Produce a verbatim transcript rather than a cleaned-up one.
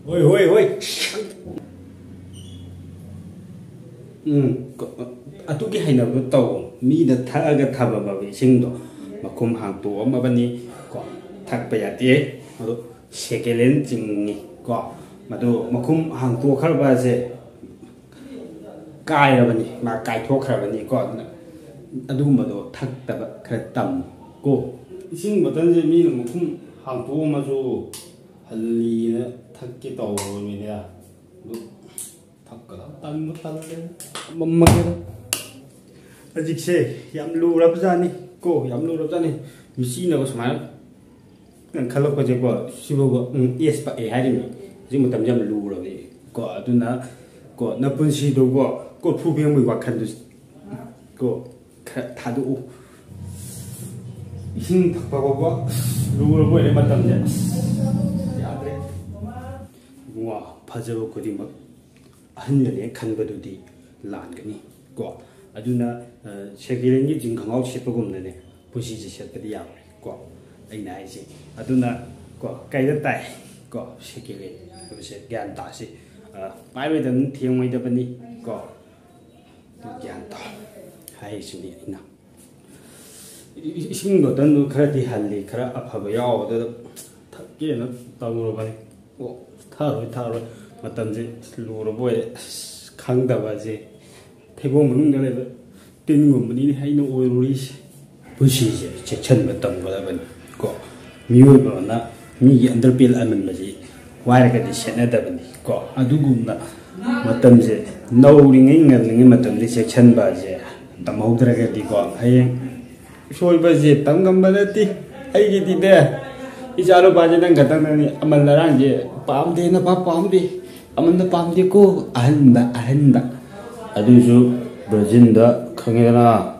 ꯍꯣꯏ, ꯍꯣꯏ, ꯍꯣꯏ꯫ ꯎꯝ, ꯀ-, ꯑꯗꯨꯒꯤ ꯍꯩꯅꯕꯗꯣ ꯇꯧ꯫ ꯃꯤꯗ ꯊꯛꯑꯒ ꯊꯝꯃꯕ ꯏꯁꯤꯡꯗꯣ ꯃꯈꯨꯝ ꯍꯥꯡꯇꯣꯛꯑꯝꯃꯕꯅꯤ ꯀꯣ, ꯊꯛꯄ ꯌꯥꯗꯦ꯫ ꯑꯗꯣ second hand ꯆꯤꯡꯉꯤ ꯀꯣ꯫ ꯃꯗꯨ ꯃꯈꯨꯝ ꯍꯥꯡꯇꯣꯛꯈ꯭ꯔꯕꯁꯦ ꯀꯥꯏꯔꯕꯅꯤ, ꯃꯥ ꯀꯥꯏꯊꯣꯛꯈ꯭ꯔꯕꯅꯤ ꯀꯣ꯫ ꯑꯗꯨꯅ ꯑꯗꯨꯒꯨꯝꯕꯗꯣ ꯊꯛꯇꯕ ꯈꯔ ꯇꯝꯃꯨ ꯀꯣ꯫ ꯏꯁꯤꯡ ꯕꯣꯇꯜꯁꯦ ꯃꯤꯅ ꯃꯈꯨꯝ ꯍꯥꯡꯇꯣꯛꯑꯝꯃꯁꯨ ꯍꯜꯂꯤꯅ ꯊꯛꯀꯦ ꯇꯧꯕꯅꯤꯅꯦ꯫ ꯑꯗꯨ ꯊꯛꯀꯗꯕ ꯇꯟꯕꯨ ꯇꯜꯂꯦ꯫ ꯃꯝꯃꯒꯦꯗ꯫ ꯍꯧꯖꯤꯛꯁꯦ ꯌꯥꯝ ꯂꯨꯔꯕꯖꯥꯠꯅꯤ ꯀꯣ, ꯌꯥꯝ ꯂꯨꯔꯕꯖꯥꯠꯅꯤ꯫ ꯃꯤꯆꯤꯅꯒ ꯁꯨꯃꯥꯏꯅ ꯈꯜꯂꯛꯄꯁꯦꯀꯣ, ꯁꯤꯐꯥꯎꯕ, ꯎꯝ, ꯑꯦꯁ ꯄꯛꯑꯦ ꯍꯥꯏꯔꯤꯕꯅꯤ꯫ ꯍꯧꯖꯤꯛ ꯃꯇꯝꯁꯦ ꯌꯥꯝ ꯂꯨꯔꯕꯅꯤ ꯀꯣ꯫ ꯑꯗꯨꯅ ꯀꯣ, ꯅꯄꯨꯟꯁꯤꯗꯨꯀꯣ, ꯀꯣꯔꯐꯨ ꯐꯦꯡꯕꯒꯤ ꯋꯥꯈꯜꯗꯨ ꯀꯣ, ꯈꯔ ꯊꯥꯗꯣꯛꯎ꯫ ꯏꯁꯤꯡ ꯊꯛꯄ ꯐꯥꯎꯕ ꯂꯨꯔꯕ ꯑꯣꯏꯔꯦ ꯃꯇꯝꯁꯦ꯫ ꯑꯁ, ꯌꯥꯗ꯭ꯔꯦ꯫ ꯋꯥ, ꯐꯖꯕ ꯈꯨꯗꯤꯡꯃꯛ ꯑꯍꯟꯕꯅꯦ ꯈꯟꯕꯗꯨꯗꯤ ꯂꯥꯟꯒꯅꯤ ꯀꯣ꯫ ꯑꯗꯨꯅ, ꯑ, second handꯒꯤ jean ꯈꯣꯡꯒ꯭ꯔꯥꯎ ꯁꯦꯠꯄꯒꯨꯝꯅꯅꯦ ꯄꯨꯟꯁꯤꯁꯦ ꯁꯦꯠꯄꯗꯤ ꯌꯥꯔꯣꯏ ꯀꯣ, ꯑꯩꯅ ꯍꯥꯏꯁꯦ꯫ ꯑꯗꯨꯅ ꯀꯣ, ꯀꯩꯗ ꯇꯥꯏ ꯀꯣ, second hand ꯍꯥꯏꯕꯁꯦ ꯒ꯭ꯌꯥꯟ ꯇꯥꯁꯤ꯫ ꯑ, ꯄꯥꯏꯔꯣꯏꯗꯕꯅꯤ, ꯊꯦꯡꯉꯣꯏꯗꯕꯅꯤ ꯀꯣ, ꯑꯗꯨ ꯒ꯭ꯌꯥꯟ ꯇꯥꯎ ꯍꯥꯏꯔꯤꯁꯤꯅꯤ ꯑꯩꯅ꯫ ꯏ-, ꯏꯁꯤꯡ ꯕꯣꯇꯜꯗꯨ ꯈꯔꯗꯤ ꯍꯜꯂꯤ, ꯈꯔ ꯑꯐꯕ ꯌꯥꯎꯕꯗꯨꯗ ꯊꯛꯀꯦꯅ ꯇꯧꯔꯨꯕꯅꯤ꯫ ꯑꯣ, ꯊꯛꯑꯔꯣꯏ, ꯊꯛꯑꯔꯣꯏ꯫ ꯃꯇꯝꯁꯦ ꯂꯨꯔꯕ ꯑꯣꯏꯔꯦ꯫ ꯑꯁ, ꯈꯪꯗꯕꯁꯦ ꯊꯩꯕꯣꯡ ꯃꯅꯨꯡꯗ ꯂꯩꯕ ꯇꯤꯟꯒꯨꯝꯕꯅꯤꯅꯦ ꯑꯩꯅ ꯑꯣꯏꯔꯨꯔꯤꯁꯦ꯫ ꯄꯨꯟꯁꯤꯁꯦ ꯆꯦꯛꯁꯤꯟꯕ ꯇꯝꯒꯗꯕꯅꯤ ꯀꯣ꯫ ꯃꯤꯑꯣꯏꯕ ꯑꯃꯅ ꯃꯤꯒꯤ underpant ꯑꯃꯟꯕꯁꯤ ꯋꯥꯏꯔꯒꯗꯤ ꯁꯦꯠꯅꯗꯕꯅꯤ ꯀꯣ꯫ ꯑꯗꯨꯒꯨꯝꯅ ꯃꯇꯝꯁꯦ ꯅꯧꯔꯤꯉꯩ ꯉꯜꯂꯤꯉꯩ ꯃꯇꯝꯗꯤ ꯆꯦꯛꯁꯤꯟꯕꯁꯦ ꯇꯝꯍꯧꯗ꯭ꯔꯒꯗꯤꯀꯣ, ꯍꯌꯦꯡ ꯁꯣꯏꯕꯁꯦ ꯇꯝ ꯉꯝꯕ ꯅꯠꯇꯦ꯫ ꯑꯩꯒꯤꯗꯤꯅꯦ, ꯏꯆꯥ ꯅꯨꯄꯥꯁꯦ ꯅꯪ ꯈꯛꯇꯪꯗꯅꯤ꯫ ꯑꯃꯜ ꯑꯔꯥꯡꯁꯦ ꯄꯥꯝꯗꯦ, ꯅꯄꯥ ꯄꯥꯝꯗꯦ, ꯑꯃꯜꯗ ꯄꯥꯝꯗꯦꯀꯣ, ꯑꯍꯟꯗ, ꯑꯍꯟꯗ꯫ ꯑꯗꯨꯁꯨ virginꯗ ꯈꯪꯉꯦꯗꯅ,